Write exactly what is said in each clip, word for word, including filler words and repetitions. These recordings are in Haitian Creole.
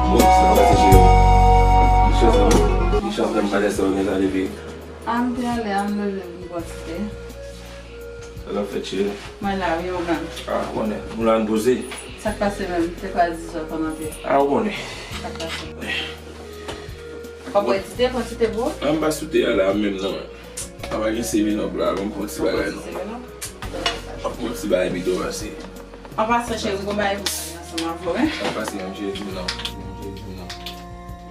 Bon, sa pase, cheri? Li chans, non? Li chans, nan maten sa, ou gen sa depi. A, m te ale, a, m leve, m pran ti te. Sa l ap fèt, cheri? Mwen la, wi, ou menm? A, ou konnen, nou la, n poze. Sa k pase menm? Te kwa di zò kòmante? A, ou konnen. Sa k pase? W ap bwè ti te, pran ti te pou ou? A, m pa sou te a la, menm non. A, pa gen seven up la, ban m pran ti bagay non. Ban m pran ti bagay pito pase. An pasan, cheri, gon bagay pou mwen ansanm avè w, wi. Sa k pase menm, cheri, di m non. Di m non.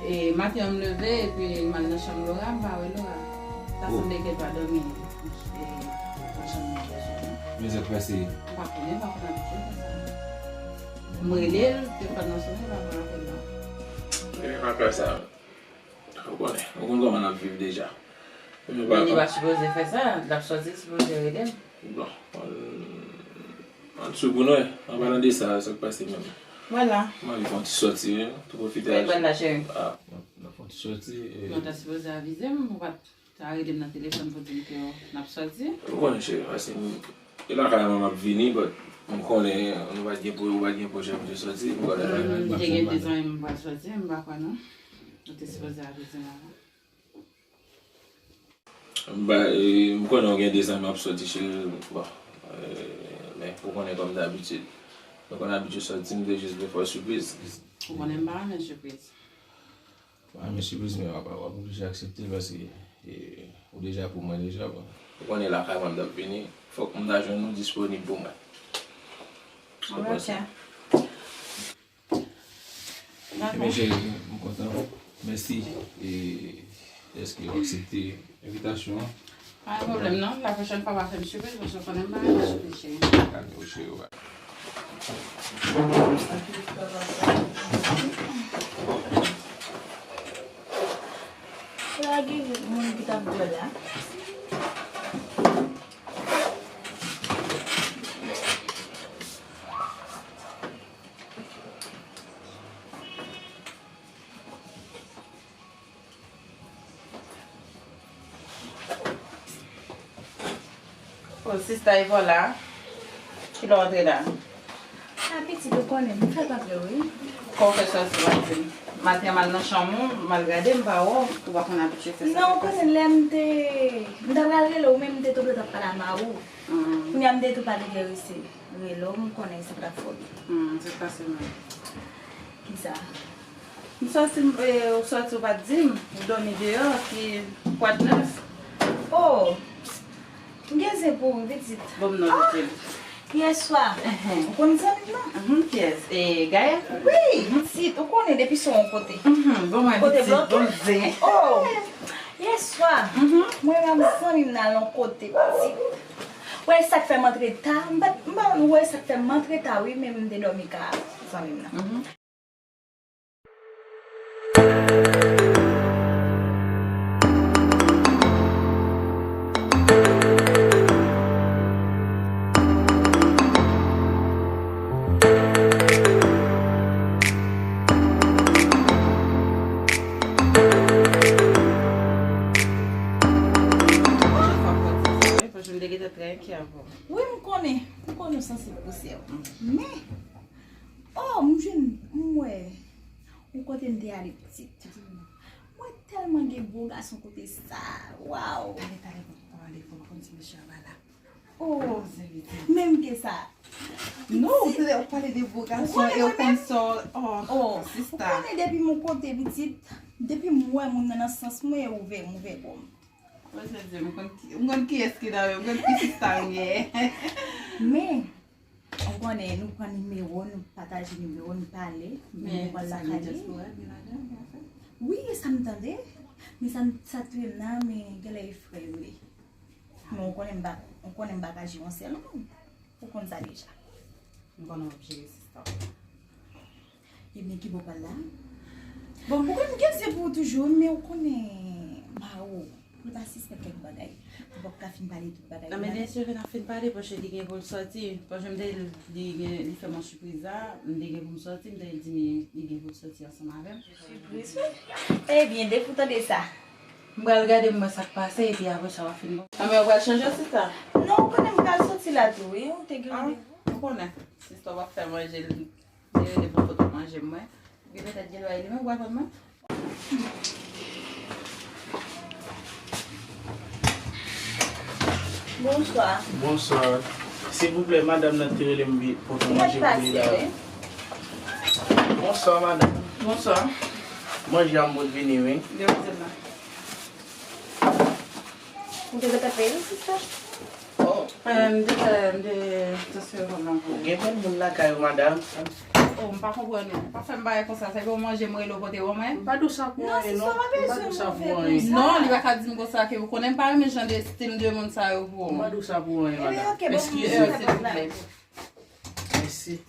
E, maten an, m leve, epi m al nan chanm Laura, m pa wè Laura. Ta sanble ke l pa dòmi, e, nan chanm nan yè swa. Men sa k pase? M pa konnen, m pa konn abitye fè sa. M rele l, telefòn nan sonnen, l pa pran apèl la. E, pa fè sa. Ou konnen, ou konn kòman n ap viv deja. Men li pa sipoze fè sa, l ap sòti, l sipoze rele m. Bon, ann, ann sou pou nou, ann palan de sa, sa k pase menm? Vwala. M anvi fè yon ti sòti, wi, tou pwofite. Kòman l la, cheri? A, n ap fè yon ti sòti, e. Non, ta sipoze avize m, ou pa t ta rele m nan telefòn pou di m ke n ap sòti. Ou konnen, cheri, paske m, e lakay mwen m ap vini, but m konnen nou pa t gen pwo-, ou pa t gen pwojè pou te sòti, m konnen. M te gen de zanmi m pral sòti, m pa kwè non. Ou te sipoze avize m avan. M ba, e, m konnen w gen de zanmi w ap sòti, cheri, bon, e, men ou konnen kòm dabitid. Nou konn abitye sòti, m te jis vle fè w sipriz. Ou konnen m pa renmen sipriz. M pa renmen sipriz, men w ap, w ap oblije aksepte l paske, e, ou deja pou mwen deja, bon. Ou konnen lakay mwen m t ap vini, fòk m ta jwenn ou disponib pou mwen. Se konsa. Dakò. Ebyen, cheri, m kontan. Mèsi, e, dèske w aksepte envitasyon an. Pa gen pwoblèm, non. La pwochèn fwa, pa fè m sipriz, paske w konnen m pa renmen sipriz, cheri. Dakò, cheri, w pa. Lage moun ki t ap bwè la. O, sista, e vwala. Kilè w antre la? A, pitit, ou konnen, m fè pa vre, wi. Kò w fè sòti, w ap di m. Maten an, m al nan chanm ou, m al gade, m pa wè w, ou pa konn abitye fè sa. Non, ou konnen, lè m te, m t ap pral rele w, men m te tonbe, t ap pale a Mawou. Kounye a, m te tou pale de resi. Rele w, m konnen se pa fòt. Hmm, se pase mal. Kisa? M sòti, e, ou sòti, ou pa t di m, ou dòmi deyò, ki, kwa t nèf? Oh! M gen zen pou ou, pitit. Bon, m non, pitit. Yè swa, ou konn zanmi m nan? Mhm, kiyès? E, Gaël? Wi, pitit, ou konnen depi se yon kote. Mhm, bon, mwen, kote pitit, bloke? Bon zen. Oh! Yè swa, mwen menm zanmi m nan al yon kote, pitit. Ou wè sa k fè m antre ta? M pa t, m pa konn ou wè sa k fè m antre ta, wi, men m te dòmi ka zanmi m nan. Li te trè enkyè pou ou. Wi, m konnen. M konnen w sansib pou sè w. Men, oh, m jwenn, m wè yon kote m te ale pitit. Mwen tèlman gen bo gason kote sa. Waw. Talè, talè, papa, talè, papa, konn ti mesye a la. Oh, menm ke sa. Non, ou te, ou pale de bo gason e ou konn sa, oh, sista. Ou konnen depi m kote pitit, depi m wè moun nan nan sans mwen, e ouvè, m ouvè kò m. Mwen se di, m konn ki, m konn kiyès ki nan yo, m konn ki sista m ye. Men, ou konnen, nou pran nimewo, nou pataje nimewo, nou pale, men nou pral lakay li. Wi, e sa m tande. Men sa, sa touye m nan, men genlè e frè yo ye. Men ou konnen m pa, ou konnen m pa ka jere yon sèl moun. Ou konn sa deja. M konnen w ap jere sista w. Ebyen, ki bò pral la? Bon, ou konn m gen zye pou ou toujou, men ou konnen Maro, pou l pa sispèk kèk bagay. Ou p ap ka fin pale tout bagay. Non, men byen si n ap fin pale, paske li gen pou l sòti. Paske m te, li gen, li fè m yon sipriz la, m te gen pou m sòti, m te di li gen pou l sòti ansanm avè m. Sipriz, wi. Ebyen, depi w tande sa. M pral gade m wè sa k pase, epi apre sa w ap fin bon. Anben, ou pral chanje w, sista? Non, ou konnen m pral soti la tou, wi. Ou te gen randevou. M konnen. Sista w ap fè manje, li rele pou foto manje m, mwen. Li petèt gen lwa li menm, ou pral pran mwen. Bonswa. Bonswa. Silvouplè, madanm nan te rele m vin pote manje pou li la. Bonswa, madanm. Bonswa. Manje a m pot vini, wi. Depoze l la. Ou te gentan peye l, sista? Oh. Eh, m te fè, m te transfere kòb la pou ou. Ou gen bèl moun lakay ou, madanm. Oh, m pa konprann ou. Pa fè m bagay konsa, sa ke w manje m rele w pote ban mwen. M pa di w sa pou anyen, non. M pa di w sa pou anyen. Non, li pa ka di m konsa ke ou konnen m pa renmen jan de stil de moun sa yo pou ou. M pa di w sa pou anyen, madanm. Eskize m, silvouplè. Mèsi.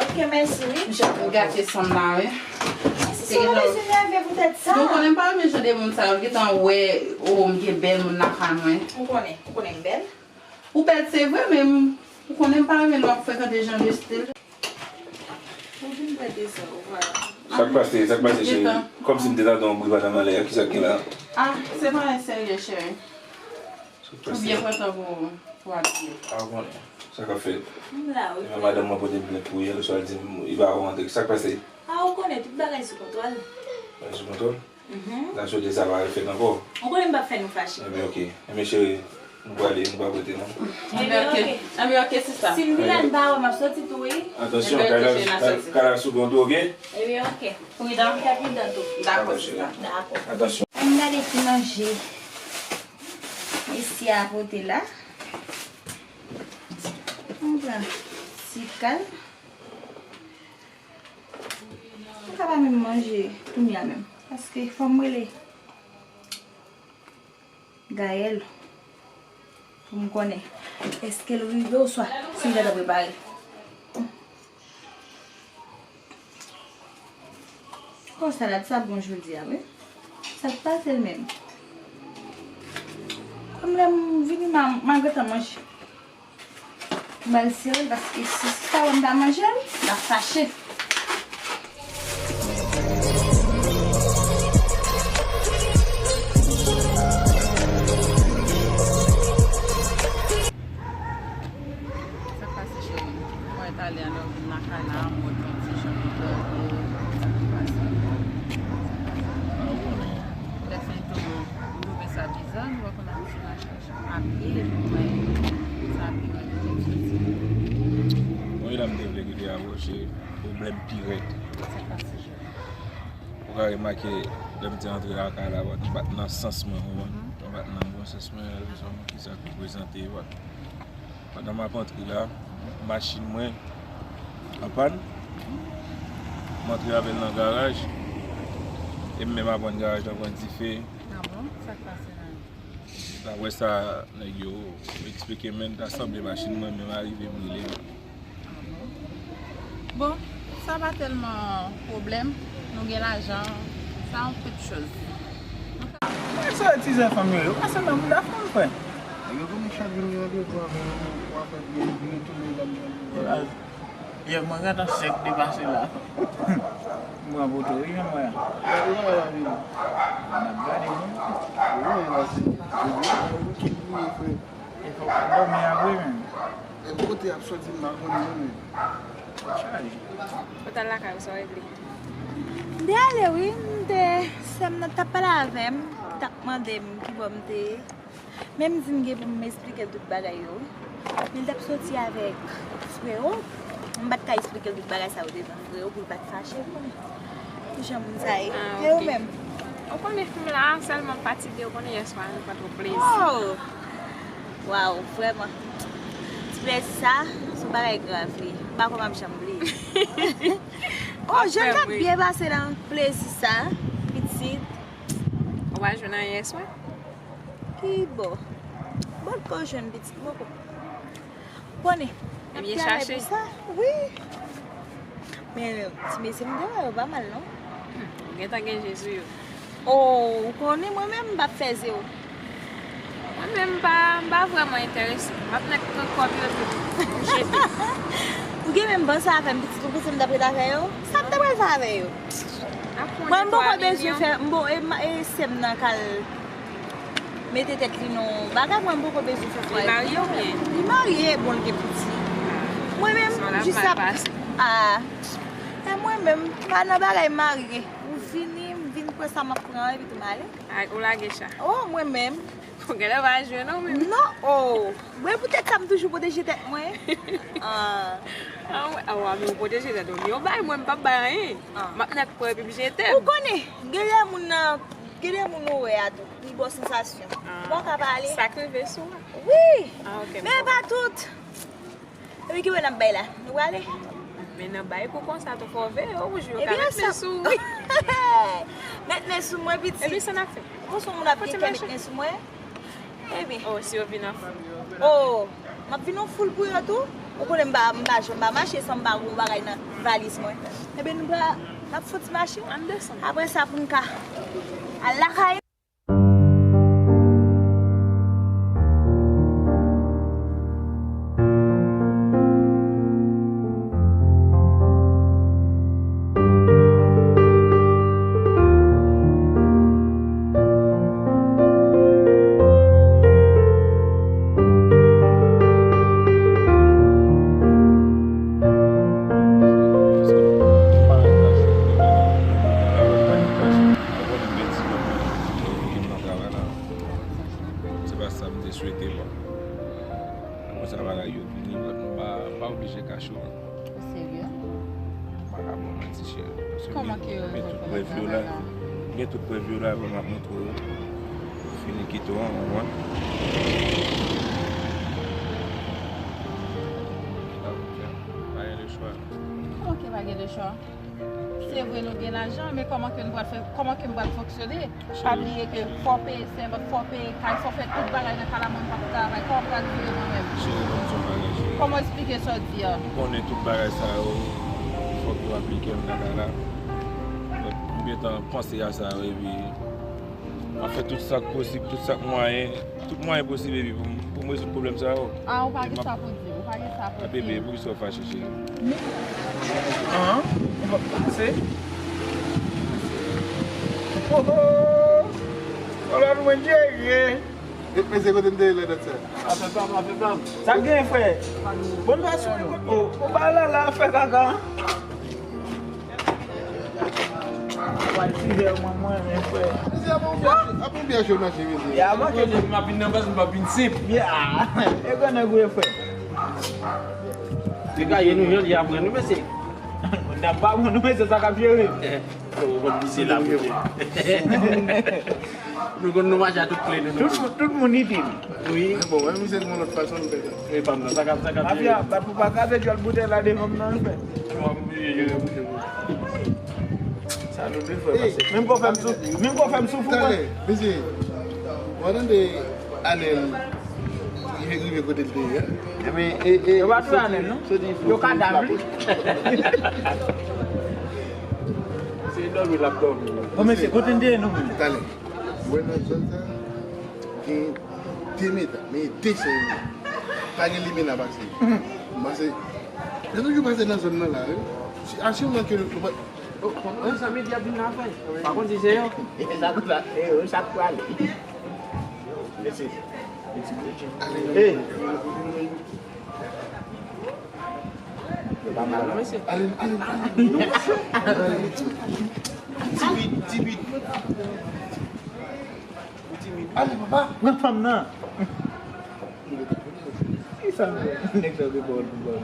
Ok, mèsi, wi. Misye ap gate san m la, wi. Mèsi, se yon bezwen nève poutèt sa. Non, ou konnen m pa renmen jan de moun sa yo. Gentan wè, oh, m gen bèl moun lakay mwen. Ou konnen, ou konnen m bèl. Ou bèl, se vre, men m, ou konnen m pa renmen lè w ap frekante jan de stil. Ou vin prete sa, ou va. Sa k pase, sa k pase, cheri? Kòmsi m te tande yon bri madanm anlè a, kisa k gen la? Ah, se pa anyen serye, cheri. Ou byen kontan pou, pou abiye. A, ou konnen. Sa k ap fèt? M la, wi. Epi madanm mwen pote m plent pou yè, lè swa l di m, li pa rantre. Sa k pase? A, ou konnen, tout bagay sou kontwòl. Bagay sou kontwòl? Mhm. N a swete sa pa refèt ankò. Ou konnen m p ap fè nou fache. Enben, ok. Enben, cheri, nou prale, nou pa prete, non. Enben, ok. Enben, ok, sista. Si m vin la, n pa wè, m ap soti tou, wi. Atansyon, kay la, kay la sou pon tou, ok? Enben, ok. Pridan. Fè pridan tou. Dakò, sista. Dakò. Atansyon. Ann gade ki manje mesye a pote la. Ann pran ti kal. M ka pa menm manje kounye a menm. Paske fò m rele Gaël pou m konnen èske l rive oswa si l gentan prepare. Oh, salad sa bon jodi a, wi. Sa k pase l menm? Kòm lè m vini, m a, m a gentan manje. M al sere l paske si, si sa wè m ta manje l, l ap fache. Sa k pase, cheri? Mwen talè a lè w vin lakay la, m wè w t yon ti jan kontan, sa k pase? Lè fè tou, m twouve sa biza, nou wè konn ap sou lakay. Apye, mwen, sa apye mwen vin soti. Bon, e la m te vle rive avè w, se pwoblèm pi rèd. Sa pase, cheri? Ou ka remake, lè m te antre lakay la, m pa t nan sans mwen, ou konprann? M pa t nan bon sans mwen, rezon ki sa k reprezante, ou konprann? Pandan m ap antre la, machin mwen anpàn. M antre avè l nan garaj. E m menm aprann garaj la pran dife. Ah bon? Sa k pase la? Daprè sa nèg yo eksplike m, men ta sanble machin mwen menm arive brile. Ah bon? Bon, sa pa tèlman pwoblèm. Nou gen lajan. Sa yon pèt choz. Mwen sa ti zafè fanm yo, yo pase nan bouda fanm, frè. Nèg yo konnen chak jou m gen randevou avè yo, w ap fè byen, byen tounen, l ap gen randevou. Yè, mwen gentan sèk depase la. M pran poto, wi, men mwen. Gade nan la vini. N ap gade, non? Wi, la se. Ki bouye, frè. E fò Dòmi a vre menm. E kote ap sòti m pa konnen non menm. Chaje. Ou t al lakay ou, sa w regle? M te ale wi, m te, sè m nan t ap pale avè m, t ap mande m kibò m te ye. Men m di m gen pou m esplike l tout bagay yo. Men l t ap soti avèk frè w. M pa t ka esplike l tout bagay sa yo devan frè w pou l pa t fache pou m. Ki jan moun sa ye? Ah, e ou menm? Ou konnen m la, sèlman m fatige, ou konnen yèswa nou pa twò plezi. Oh! Waw, vrèman. Ti plezi sa, se yon bagay grav li. M pa kwè m ap janm bliye. Oh, jan n t ap byen pase nan plezi sa, pitit. Ou pa jwenn anyen yèswa? Ki bò? Bò l ko jwenn pitit mwen ko. Konnen. Ebyen chache. Wi. Men ti mesye m te wè yo pa mal non. Hmm, ou gentan gen Jezi yo. Oh, ou konnen mwen menm m p ap fè zewo. Mwen menm m pa, m pa vrèman enterese. M ap nèk pran kòb yo tou. M jete. Ou gen menm panse avè m pitit ou panse m t ap ret avè yo? Sa m te pral fè avè yo? Mwen m poko bezwen fè, m bo, e, ma- e sè m nan k al mete tèt li nan bagay, mwen m poko bezwen fè fwa. Li marye oubyen? Li marye, bon, l gen pitit. Mwen menm, jis ap, a, e mwen menm, m pa nan bagay marye. Ou vini, m vin pran sa m ap pran, epi tou m ale. Ay, ou lage cha. Oh, mwen menm. Ou genlè pa jwenn non menm. Non, oh. Mwen poutèt sa m toujou pwoteje tèt mwen. Ah. Ah, mwen, ah, wa, men ou pwoteje tèt ou. Men ou bay mwen, m p ap bay anyen. Ah. M ap nèk pran epi m jete. Ou konnen, genlè moun nan, genlè moun ou wè a tou, li ba w sansasyon. Ah. Bon, ka pale. Sa k rive sou ou? Wi. Ah, ok, m konprann. Men pa tout. Epi ki bò n ap bay la? Nou prale? Men nan bay pou konsa tou fò veye, ou jwe yo ka met men sou ou. Met men sou mwen, pitit. Epi sa n ap fè? Ou se yon moun ap gen kè met men sou mwen? Epi. Oh, si yo vin anfòm. Oh, m ap vin yon foul pou yo tou. Ou konnen m pa, m pa janm pa mache san m pa gen yon bagay nan valiz mwen. Ebyen, nou pa, n ap fouti mache. Ann desann. Apre sa, pou n ka al lakay. Se pa sa m te swete, bon. Konsa bagay yo vini, but m pa, m pa oblije kache w. Ou serye? M pa ka ba w manti, cheri. Kòman ke yo gen tout prèv yo la? M gen tout prèv yo la, m ap montre w. Fini kite w, ou konprann? Pa gen lechwa. Kòman ke pa gen lechwa? Se vre nou gen lajan, men kòman ke nou pral fè, kòman ke m pral fonksyone? Pa bliye ke fò w peye sèvant, fò w peye kay, fò w fè tout bagay nan kay la, mwen p ap travay. Kòman m pral viv mwen menm? Cheri, ban m di w yon bagay, cheri. Kòman w eksplike sa w di a? M konnen tout bagay sa yo, fòk yo aplike m nan kay la. But m gentan panse a sa yo, epi m ap fè tout sa k posib, tout sa k mwayen. Tout mwayen posib epi pou m, pou m rezoud pwoblèm sa yo. Ah, ou pa gen sa pou di, ou pa gen sa pou di. Bebe, poukisa w fache, cheri? An? Ou pa panse? Oh, oh! Wala nou mwen jere. E, mesye, kote n te ye lè dat sa? Afè pa m, afè pa m. Sa k gen, frè? Bon, nou pa sou, oh, ou pa la, la, fè kaka. Pral tirè mwen, mwen, men frè. Mesye, ap yon biyè, ap yon biyè cho mache, mesye. Ya, manke. M ap vin nan baz, m ap vin senp. Ya, e grann nèg ou ye, frè. Li gaye nou, jan li aprann nou, mesye. N ap ba bon nou, mesye, sa k ap jere. Bon, bon, misye la, mesye. Nou konn nou mache a tout kle nou. Tout, tout moun itil. Wi. Bon, wè misye yon lòt fason l fè sa. E pa m nan, sa k ap, sa k ap jere. Mafya, bat pou pa kraze djòl boutèy la devan m nan, frè. Bon, m oblije jere bouch ou. Sa nou te fè pase. Menm kò fè m sou, menm kò fè m soufri, mwen. Talè, mesye, w a tande Anèl rive, rive kote l te ye a? Ebyen, e, e, yo pa touye Anèl, non? Yo ka dam li. Se dòmi l ap dòmi. Bon, mesye, kote n te ye nou menm? Talè. Ou wè nan zòn sa, gen de meta, men de seri. Pa gen limena pase. M pase, yo toujou pase nan zòn nan la, wi. Si, a, si w nan ke nou, nou pa, oh, oh, oh. Sa midi ap vin la, frè. Pa konn si se yo. E sa konsa, e yo, sa k prale. Mesye. Hey. Yo pa mal non, mesye. Ale, ale, ale. Timid, timid. Ou timid. Ale, papa. Pran fanm nan. Kisa nèg sa te ba w pou ba w?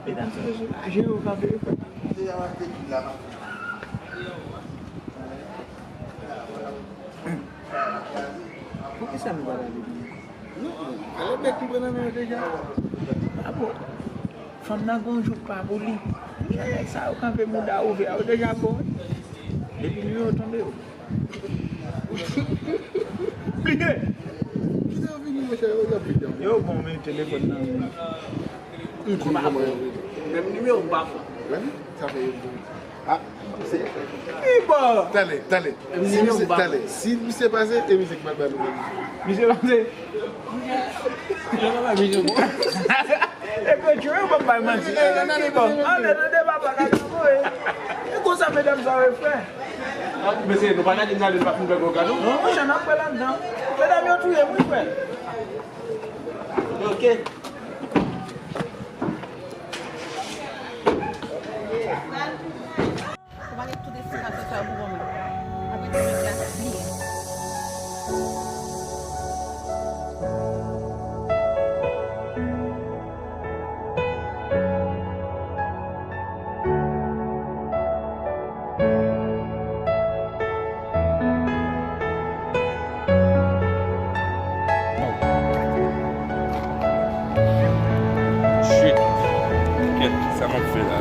Medam sa yo sou laje yo kanpe. Poukisa nou pa pale de li? Non, ale bèk m pran nan men yo deja. A bon? Fanm nan gon jou pa pou li. Jan nèg sa yo kanpe mouda ouvè a, yo deja bon. Depi nimewo tonbe yo. Bliye! Kite yo vini, monchè, yo, yo vini. Yo bon, men telefòn nan men. M konn kòman yo rele. Menm nimewo m pa pran. Wi, sa fè yo bon. Ah, se. Wi, bon. Tande, tande. Si misye, tande, si misye pase, e misye k pral ba nou. Misye pase. Yo pa bay misye bon. E ke tchwe, yo pa bay manti. E, nan, nan, bon. Anlè, tande, papa, ka voye. E konsa, medam sa yo fè. Ah, mesye, nou pa gade, nou pa fin fè gwo gado. Non, monchè, n ap fè ladan. Medam yo touye m, wi, frè. Ok. Ou pa gen tout esplikasyon sa yo pou ban mwen. Apre demen, klas bliye. Shit. Kèt, sa m ap fè la?